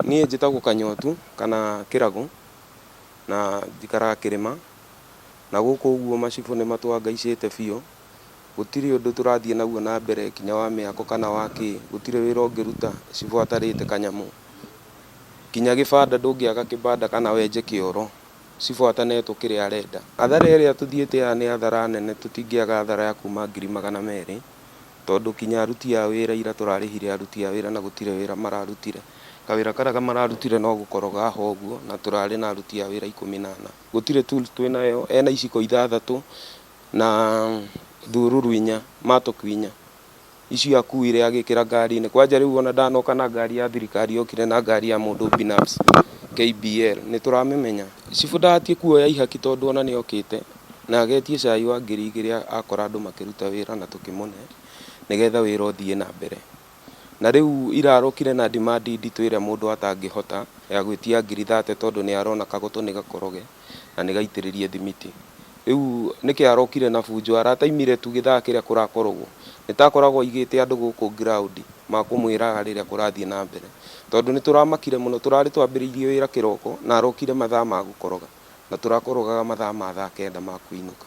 Niĩ njĩtagwo Kanyotu kana Kĩragũ na njikaraga kĩrĩma, na gũkũ ũguo macibũ nĩ matũangaicĩte biũ, gũtirĩ ũndũ tũrathiĩ naguo na mbere kinya wa mĩako kana wa kĩ, gũtirĩ wĩra ũngĩruta cibũ atarĩte kanyamũ. Kinya gĩbanda ndũngĩaka kĩbanda kana wenje kĩoro cibũ atanetwo kĩrĩa arenda. Hathara ĩrĩa tũthiĩte haha nĩ hathara nene, tũtingĩaga hathara ya kuma 200,000. Tondũ kinya aruti a wĩra ira tũrarĩhire aruti a wĩra na gũtirĩ wĩra mararutire. Kawĩra karĩa mararutire no gũkoroga haha ũguo na tũrarĩ na aruti a wĩra 14. Gũtirĩ tools twĩnayo, ena iciko ithathatũ na thururu inya, mattock inya. Icio akuire agĩkĩra ngari-inĩ. Kwanja rĩu ona ndanoka na ngari ya thirikari okire na ngari ya mũndũ binafsi KBL. Nĩ tũramĩmenya. Cibũ ndahatiĩ kuoya ihaki tondũ ona nĩ okĩte na agetie cai wa 2000 akora andũ makĩruta wĩra na tũkĩmũne nĩgetha wĩra ũthiĩ na mbere. Na rĩu ira arokire na demand nditũ ĩrĩa mũndũ atangĩhota ya gwĩtia 30,000 tondũ nĩ arona kagoto nĩ gakoroge na nĩ gaitĩrĩrie thimiti. Rĩu nĩkĩ arokire na bunjo arataimire tu gĩthaa kĩrĩa kũrakorogwo. Nĩ ta akoragwo aigĩte andũ gũkũ ground makũmwĩraga rĩrĩa kũrathiĩ na mbere. Tondũ nĩ tũramakire mũno, tũrarĩ twambĩrĩirie wĩra kĩroko na arokire mathaa ma gũkoroga na tũrakorogaga mathaa ma thaa kenda ma kũinũka.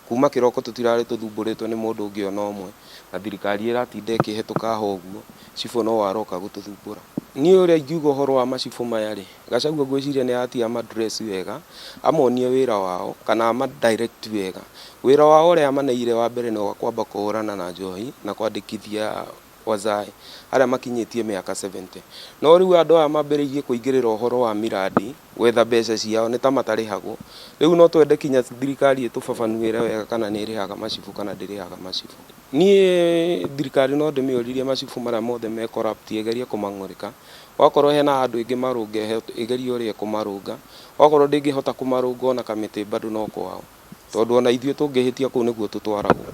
Kuma kĩroko tũtirarĩ tũthumbũrĩtwo nĩ mũndũ ũngĩ ona ũmwe, na thirikari ĩratinda ĩkĩhetũka haha ũguo, cibũ no aroka gũtũthumbũra. Niĩ ũrĩa ingiuga ũhoro wa macibũ maya rĩ, Gachagua ngwĩciria nĩ abatie ama address wega, amonie wĩra wao kana ama direct wega. Wĩra wao ũrĩa amaneire wa mbere nĩ wa kwamba kũhũrana na njohi na kwandĩkithia wazae arĩa makinyĩtie mĩaka 70. No rĩu andũ aya mambĩrĩirie kũingĩrĩra ũhoro wa miradi gwetha mbeca ciao nĩ ta matarĩhagwo. Rĩu no twende kinya thirikari ĩtũbabanuĩre wega kana nĩ ĩrĩhaga macibũ kana ndĩrĩhaga macibũ. Niĩ thirikari no ndĩmĩũririe macibũ marĩa mothe me corrupt ĩgerie kũmang'ũrĩka. Wakorwo hena handũ ĩngĩmarũnga ĩgerie ũrĩa ĩkũmarũnga. Wakorwo ndĩngĩhota kũmarũnga ona kamĩtĩ bado no kwao. Tondũ ona ithuĩ tũngĩhĩtia kũu nĩkuo tũtwaragwo.